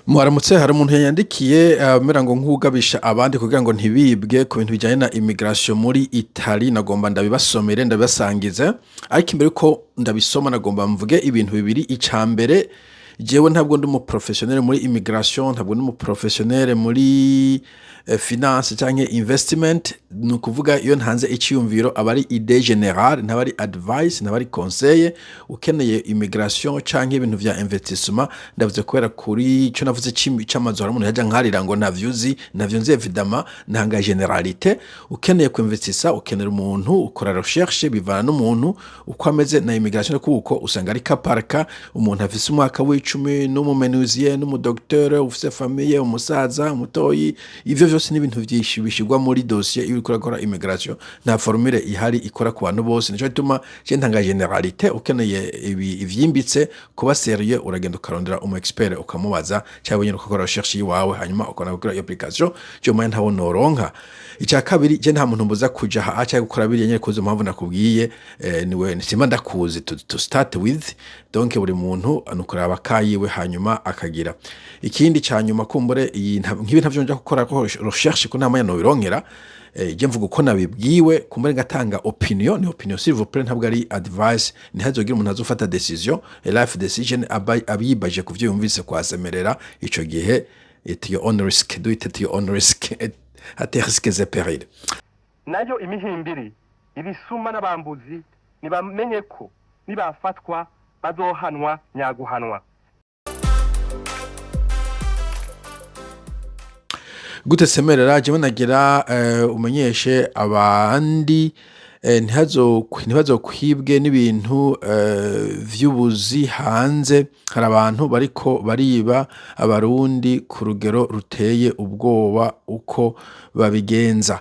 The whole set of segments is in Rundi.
Mwaramutse. Hari umuntu yanyandikiye amera ngo nk'uwugabisha abandi kugira ngo ntibibwe ku bintu bijanye na immigration muri Italy. Nagomba ndabibasomere, ndabibasangize, ariko imbere yuko ndabisoma nagomba mvuge ibintu bibiri. Ica mbere, jewe ntabwo ndi umu professionnel muri immigration, ntabwo ndi umu professionnel muri finance canke investment. Ni ukuvuga, iyo ntanze iciyumviro aba ari idée générale, ntaba ari advice, ntaba ari conseil. Ukeneye immigration canke ibintu vya investissement, ndavuze kubera kuri ico navuze c'amazu, hari umuntu yaja nkarira ngo ntavyo uzi. Ntavyo nzi évidemment, ntanga généralité. Ukeneye kuinvestisa, ukenera umuntu ukora recherche, bivana n'umuntu uko ameze. Na immigration kuko usanga ari cas par cas: umuntu afise umwaka w'icumi, n'umu menuisier, n'umu docteur, ufise famille, umusaza, umutoyi, ivyo vyose ni ibintu vyinshi bishirwa muri dossier iyo uriko urakora immigration. Nta formule ihari ikora ku bantu bose. Nico gituma je ntanga généralité. Ukeneye ibi ivyimbitse, kuba sérieux, uragenda ukarondera umu expert ukamubaza, cyangwa nyine ukakora recherche yiwawe, hanyuma ukabona gukora iyo application. Je mwanya ntawo noronka. Icya kabiri, je nta muntu mbuza kuja ha cyangwa gukora biriya nyene kuzo mpamvu nakubwiye. Niwe simba ndakuzi to start with. Donc buri muntu anukuraba kayiwe, hanyuma akagira ikindi ca nyuma. Kumbure iyi nk'ibi ntavyo nja gukora ko recherche, ko nta mwanya nobironkera. Je mvuga uko nabibwiwe, kumbure ngatanga opinion. Ni opinion, s'il vous plaît, ntabwo ari advice. Ntihazogire umuntu azofata decision, a life decision, abiyibaje ku vyo yumvise kwasemerera. Ico gihe at your own risk, do it at your own risk, à tes risques et périls. Nayo imihimbiri, ibisuma n'abambuzi ntibamenye ko nibafatwa bazohanwa nyaguhanwa. Gute semerera? Jewe nagira umenyeshe abandi ntibazokwibwe n'ibintu vy'ubuzi hanze. Hari abantu bariko bariba Abarundi ku rugero ruteye ubwoba. Uko babigenza,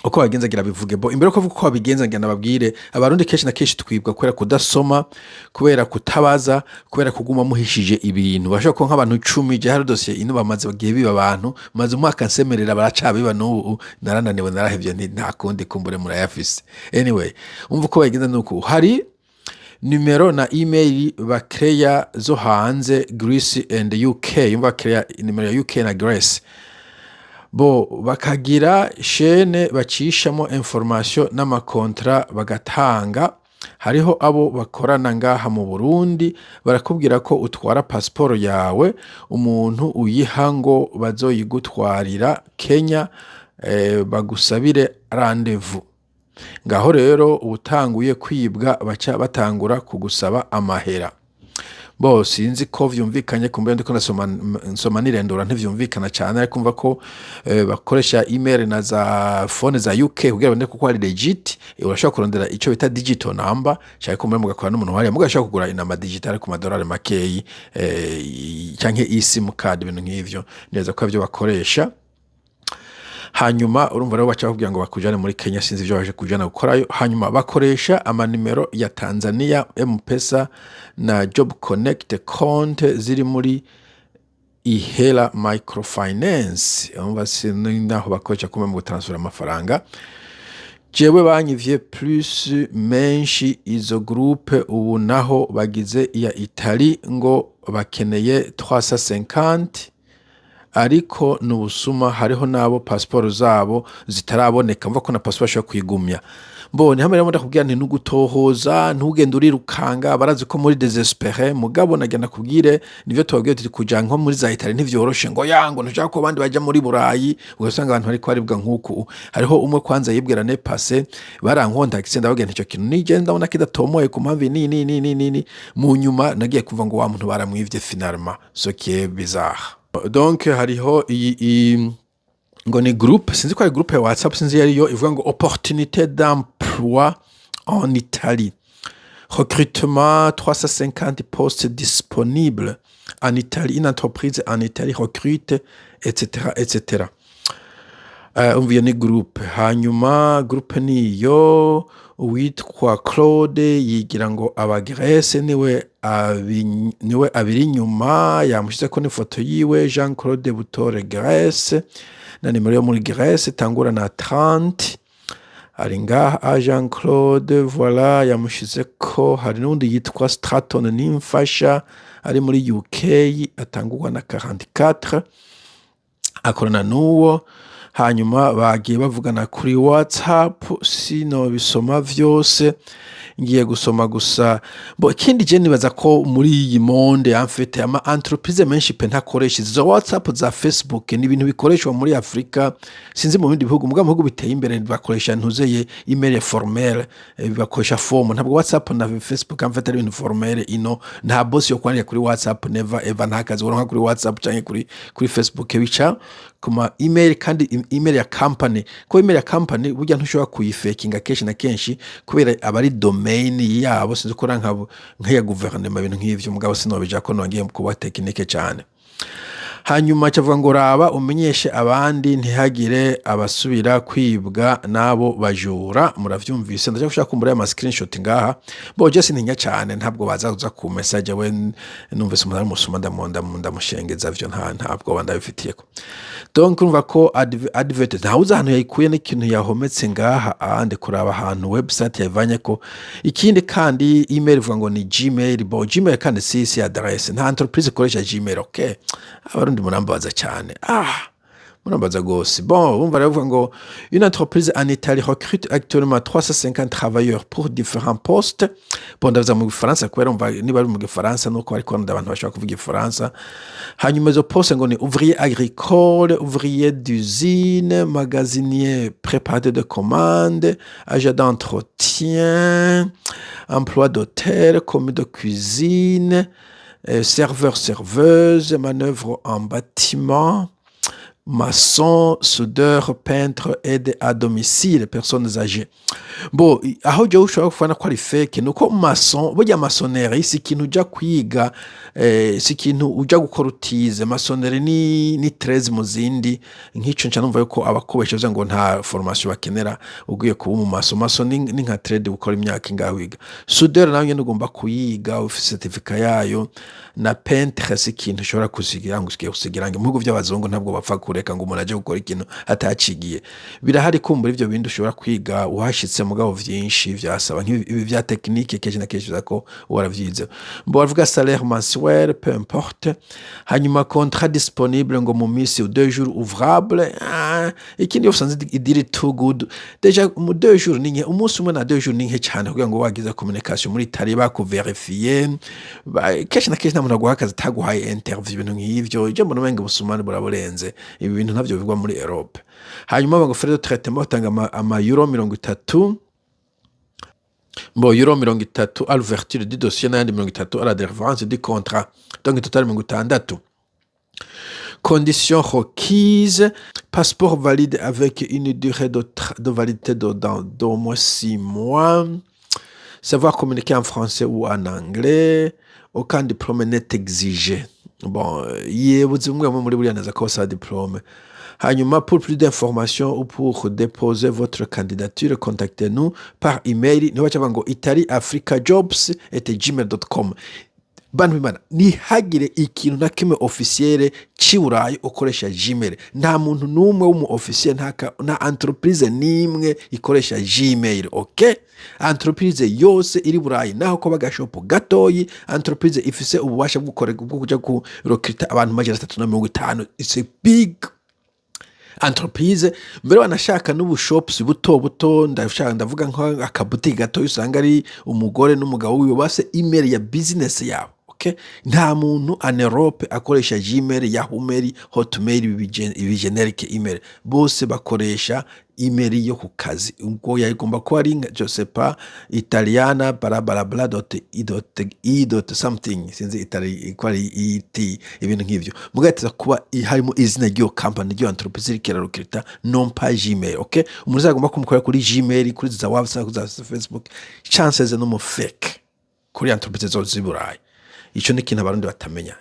uko babigenza, gira bivuge bo. Imbere yo kuvuga uko babigenza, ngira nababwire: Abarundi kenshi na kenshi twibwa kubera kudasoma, kubera kutabaza, kubera kuguma muhishije ibintu. Bashobora kuba nk'abantu 10. Je hari dosiye ino bamaze bagiye biba abantu, maze umwaka nsemerera, baracabiba. N'ubu narananiwe, narahevye, nti nta kundi, kumbure murayafise. Anyway, umva uko babigenza nuku: hari nimero na email bakreya zo hanze, Greece and UK. Umva, bakreya nimero ya UK na Greece, bo bakagira chaîne bacishamo information n'ama contrats bagatanga. Hariho abo bakorana ngaha mu Burundi, barakubwira ko utwara pasiporo yawe, umuntu uyiha ngo bazoyigutwarira Kenya, bagusabire rendez-vous. Ngaho rero ubutanguye kwibwa, baca batangura kugusaba amahera. Bo sinzi ko vyumvikanye. Kumbe ndiko ndasoma, nsoma nirendura, ntivyumvikana cyane, ariko umva ko bakoresha email na za phone za UK kugira babone kuko ari legit. Urashobora kurondera ico bita digital number, cyangwa kumbe mugakora n'umuntu hariya, mugashobora kugura inama digital ku madolari makeyi, canke eSIM card, ibintu nk'ivyo neza ko avyo bakoresha. Hanyuma urumva rero baca bakubwira ngo bakujane muri Kenya, sinzi ivyo baje kujana gukorayo. Hanyuma bakoresha amanimero ya Tanzania, M-Pesa na Job Connect, konte ziri muri Ihela Microfinance. Urumva naho bakoresha kumwe mu gutransfera amafaranga. Jewe banyivye plus menshi izo groupe. Ubu naho bagize iya Italy ngo bakeneye 350, ariko ni ubusuma. Hariho n'abo pasiporo zabo zitaraboneka. Mva ko na pasiporo ashobora kuyigumya. Mbone hamwe rero ndakubwira nti nugutohoza, ntugende urirukanga. Barazi ko muri désespéré. Mugabo nagira nakubwire, nivyo tubabwiye tuti kuja nko muri za Italy ntivyoroshe, ngo yango ntushaka ko abandi baja muri Burayi, ugasanga abantu bariko baribwa nk'uku. Hariho umwe kwanza yibwira ne passé, barankontakise, ndababwira nti ico kintu nije ndabona kidatomoye ku mpamvu ni ni ni ni ni. Mu nyuma nagiye kuva ngo wa muntu baramwivye finalement, ce qui est bizarre. Donc hariho iyi ngo ni groupe, sinzi ko ari groupe ya WhatsApp, sinzi iyo ariyo, ivuga ngo opportunité d'emploi en Italie, recrutement, 350 postes disponibles en Italie, une entreprise en Italie recrute, etc etc. Umva, iyo ni groupe. Hanyuma groupe niyo uwitwa Claude yigira ngo aba Grèce, niwe abiri inyuma, yamushyizeko n'ifoto yiwe, Jean Claude Butore Grèce, na nimero yo muri Grèce itangura na 30. Ari ngaha Jean Claude, voilà, yamushizeko. Hari n'undi yitwa Straton Nimfasha. Ari muri UK, atangurwa na 44, akorana n'uwo. Hanyuma bagiye bavugana kuri WhatsApp. Sinobisoma vyose, ngiye gusoma gusa. Bo ikindi, je nibaza ko muri iyi monde, en fait, ama entreprise menshi pe ntakoresha izo WhatsApp za Facebook. Ni ibintu bikoreshwa muri Afrika, sinzi mu bindi bihugu. Muga mu bihugu biteye imbere bakoresha ntuzeye email formel, bakoresha form. Ntabwo WhatsApp na Facebook, en fait, ari ibintu formel. Ino nta boss yo kwandika kuri WhatsApp, never ever. Nta kazi uronka kuri WhatsApp canke kuri Facebook. Bica kuma email, kandi email ya company, ko email ya company burya ntushobora kuyifakinga kenshi na kenshi, kubera aba ari domain yabo. Sinzi ko nka nk'iya guverinoma, ibintu nk'ivyo. Mugabo sinobija ko nongeye kuba technique cyane. Hanyuma cavuga ngo raba umenyeshe abandi, ntihagire abasubira kwibwa n'abo bajura. Muravyumvise. Ndaja gushaka kumbura ama screenshot ngaha. Bo je sintinya cyane, ntabwo baza kuza ku message. We numvise umuntu ari umusuma, ndamushengeza vyo ntabwo ndabifitiyeko. Donc urumva ko advert ntawuzi ahantu yayikuye n'ikintu yahometse ngaha ahandi, kuraba ahantu website yavanye ko. Ikindi kandi, email ivuga ngo ni Gmail. Bo Gmail kandi si adresse, nta entreprise ikoresha Gmail. Okay, Abarundi murambabaza cyane, murambaza gose. Bon, bumva rero, bavuga ngo une entreprise en Italie recrute actuellement 350 travailleurs pour différents postes. Bon, ndavuza mu Gifaransa kubera umva niba ari mu Gifaransa nuko ariko abantu bashobora kuvuga Igifaransa. Hanyuma izo poste ngo ni ouvrier agricole, ouvrier d'usine, magasinier, préparateur de commande, agent d'entretien, emploi d'hôtel, commis de cuisine, serveur, serveuse, manœuvre en bâtiment, maçon, soudeur, peintre, aide à domicile, personnes âgées. Bo aho jewe ushobora kubona ko ari fake nuko maçon, burya maçonnerie si ikintu uja kwiga, si ikintu uja gukora utize. Maçonnerie ni 13 mu zindi nk'ico. Nca numva yuko abakubesha bavuga ngo nta formation bakenera ugiye kuba umu maçon. Maçon ni nka trade, gukora imyaka ingahe wiga. Soudeur nawe nyene ugomba kuyiga, ufise certificat yayo. Na peintre si ikintu ushobora kusigira ngo usigiye gusigira ngo mu bihugu vy'abazungu ntabwo bapfa kureka ngo umuntu aje gukora ikintu atacigiye. Birahari kumbura ivyo bindi ushobora kwiga uhashitse, mugabo vyinshi vyasaba nk'ibi vya technique, kenshi na kenshi ko waravyize. Mbo bavuga salaire mensuel, peu importe. Hanyuma contrat disponible ngo mu minsi 2 jours ouvrables. Ikindi usanze idiri too good déjà mu 2 jours ni nke, umunsi umwe na 2 jours ni nke cyane kugira ngo wagize communication muri Italie bakuverifiye. Kenshi na kenshi nta muntu aguha akazi ataguhaye interview, ibintu nk'ivyo. Ije mbona umenga ubusumani buraburenze. Ibi bintu ntavyo bivugwa muri Europe. Hanyuma ngo frais de traitement batanga ama euro 30, bo euro 30 à l'ouverture du dossier n'ayandi 30 à la délivrance du contrat, donc total 60. Conditions requises: passeport valide avec une durée de validité d'au moins 6 mois, savoir communiquer en français ou en anglais, aucun diplôme n'est exigé. Bon, yebuze bumwe bumwe muri buriya neza ko basaba diplôme. Hanyuma pour plus d'informations ou pour déposer votre candidature, contactez-nous par email, niho baca bavuga ngo italiafricajobs@gmail.com. Bantu b'Imana, ntihagire ikintu na kimwe officiel c'i Burayi ukoresha Gmail. Nta muntu n'umwe w'umu officiel, nta entreprise n'imwe ikoresha Gmail. Okay, entreprise yose iri Burayi, naho ko bagashopo gatoyi, entreprise ifise ububasha bwo bwo kuja kurecruta abantu 350, it's a big entreprise. Mbere wanashaka n'ubushopusi buto buto, ndashaka ndavuga nk'akabutike gato usanga ari umugore n'umugabo wiwe base email ya business yabo. Okay, nta muntu en Europe akoresha Gmail, Yahoo Mail, Hotmail, ibi generic email. Bose bakoresha email yo ku kazi. Ubwo yagomba kuba ari nka, je sais pas, italiana bla dot i dot i dot something, sinzi itali ko ari it, ibintu nk'ivyo. Mugateza kuba harimo izina ry'iyo company, ry'iyo entreprise iriko irarecruta, non pas Gmail. Okay, umuntu uzagomba kumukorera kuri Gmail, kuri za WhatsApp, kuri za Facebook, chances no mu fake kuri entreprise zose z'i Burayi. Ico ni ikintu Abarundi batamenya.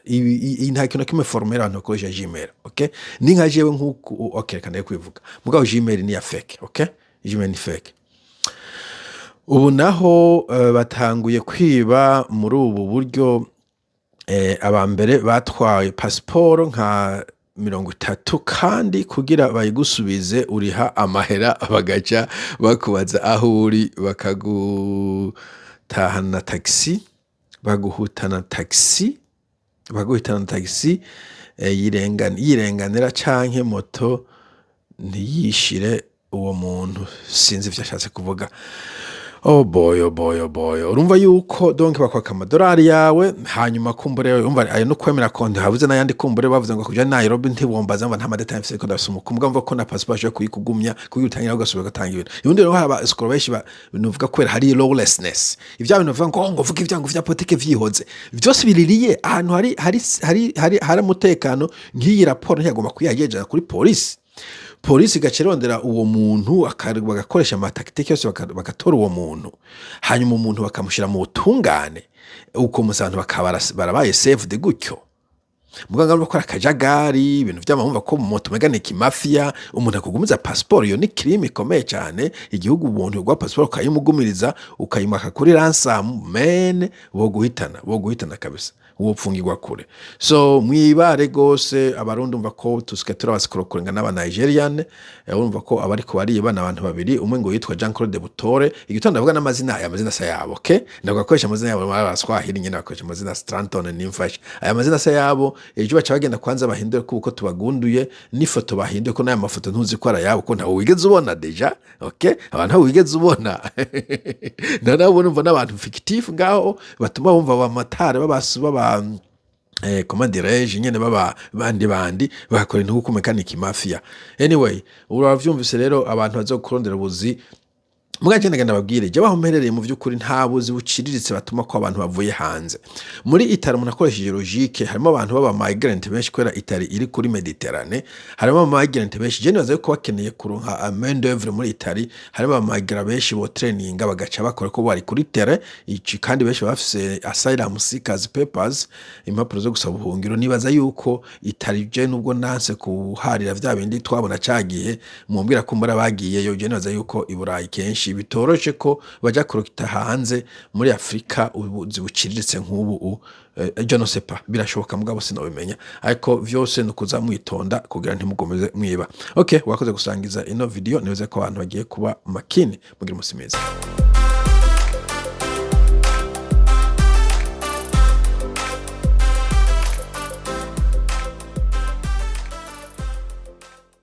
Nta kintu na kimwe formel abantu bakoresha Gmail. Okay, ni nka jewe nk'uku. Okay, reka ndeke kwivuga, mugabo Gmail ni ya fake. Okay, Gmail ni fake. Ubu naho batanguye kwiba muri ubu buryo. Aba mbere batwaye pasiporo nka 30, kandi kugira bayigusubize uriha amahera, bagaca bakubaza aho uri, bakagutahana taxi, baguhutana taxi. Bakaguhitana na taxi yirenganira canke moto ntiyishire uwo muntu. Sinzi ivyo ashatse kuvuga. Oh boy, oh boy, oh boy! Urumva yuko donc bakwaka amadolari yawe, hanyuma kumbure urumva ayo no kwemera konti habuze n'ayandi. Kumbure bavuze ngo kuja Nairobi, ntibombaza ngo nta ma détails mfise ko ndafise umukumbuga mva ko na passport ashobora kuyikugumya kugira utangira, ugasubira ugatanga ibintu. Ubundi rero haba escrocs benshi nuvuga kubera hari lawlessness, ivya bintu bavuga ngo vuga ivyango vya politike vyihoze vyose biririye ahantu hari umutekano. Nk'iyi raporo ntiyagomba kuyagejana kuri polisi, polisi igaca irondera uwo muntu, bagakoresha ama tactiques yose, bagatora uwo muntu, hanyuma umuntu bakamushyira mu butungane, uko musantu bakaba barabaye saved gutyo. Muganga bakora akajagari, ibintu vy'amahumva ko mu moto umenga ni kimafiya. Umuntu akugumiza passport, iyo ni crime ikomeye cyane. Igihugu umuntu uguha passport ukayimugumiriza, ukayimaka kuri ransom, man, bo guhitana kabisa, wopfungirwa kure. So mwibare gose Abarundi. Umva ko tusigaye turabasikorokora n'aba Nigerian. Urumva ko abariko bariba n'abantu babiri, umwe ngo yitwa Jean Claude Butore. Igitondo ndavuga n'amazina, aya mazina sa yabo, okay? Ndavuga akoresha amazina yabo abaswahili nyene bakoresha amazina Stranton Nimfasha, aya mazina sa yabo. Ejo baca bagenda kwanza bahindure ko uko tubagunduye n'ifoto, bahinduye ko n'aya mafoto ntuzi ko ari ayabo, ko ntawe wigeze ubona déjà, okay? Abantu ntawe wigeze ubona na nabo numva n'abantu fictif ngaho batuma bumva abamatari babasu baba comment dirais-je nyene baba bandi bakora ibintu nkuko mekanika mafia. Anyway, uravyumvise rero, abantu bazokurondera ubuzi. Muga ngenda babwire je baho mperereye, mu vy'ukuri nta buzi buciriritse batuma ko abantu bavuye hanze muri Italy. Umuntu akoresheje logique, harimo abantu baba migrant benshi kubera Italy iri kuri Mediterane, harimo aba migrant benshi. Je nibaza yuko bakeneye kuronka main d'oeuvre muri Italy, harimo aba migrant benshi bo training bagaca bakora ko bari kuri terrain ici, kandi benshi bafise asylum seekers papers, impapuro zo gusaba ubuhungiro. Nibaza yuko Italy, je nubwo nanse kuharira vya bindi twabona cagihe mumbwira ko mbura bagiyeyo, je nibaza yuko i Burayi kenshi bitoroshe ko baja kurokita hanze muri Afrika ubuzi buciriritse nk'ubu je ne sais pas, birashoboka mugabo sinobimenya, ariko vyose nukuza mwitonda kugira ntimugomeze mwiba. Okay, wakoze gusangiza ino video, nibaze ko abantu bagiye kuba makini. Mugira umusi mwiza.